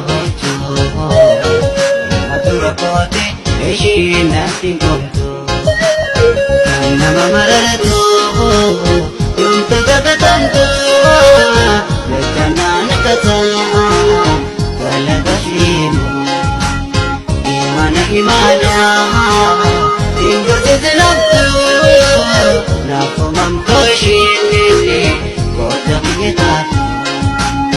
bochu. Matura kooti ishii natti gomtu. Kan nama marartu yoomtu gatatamtu. Jechanaan kataa galata shiimu. Imana imana ingortete naftu. Naafumamtu ishii.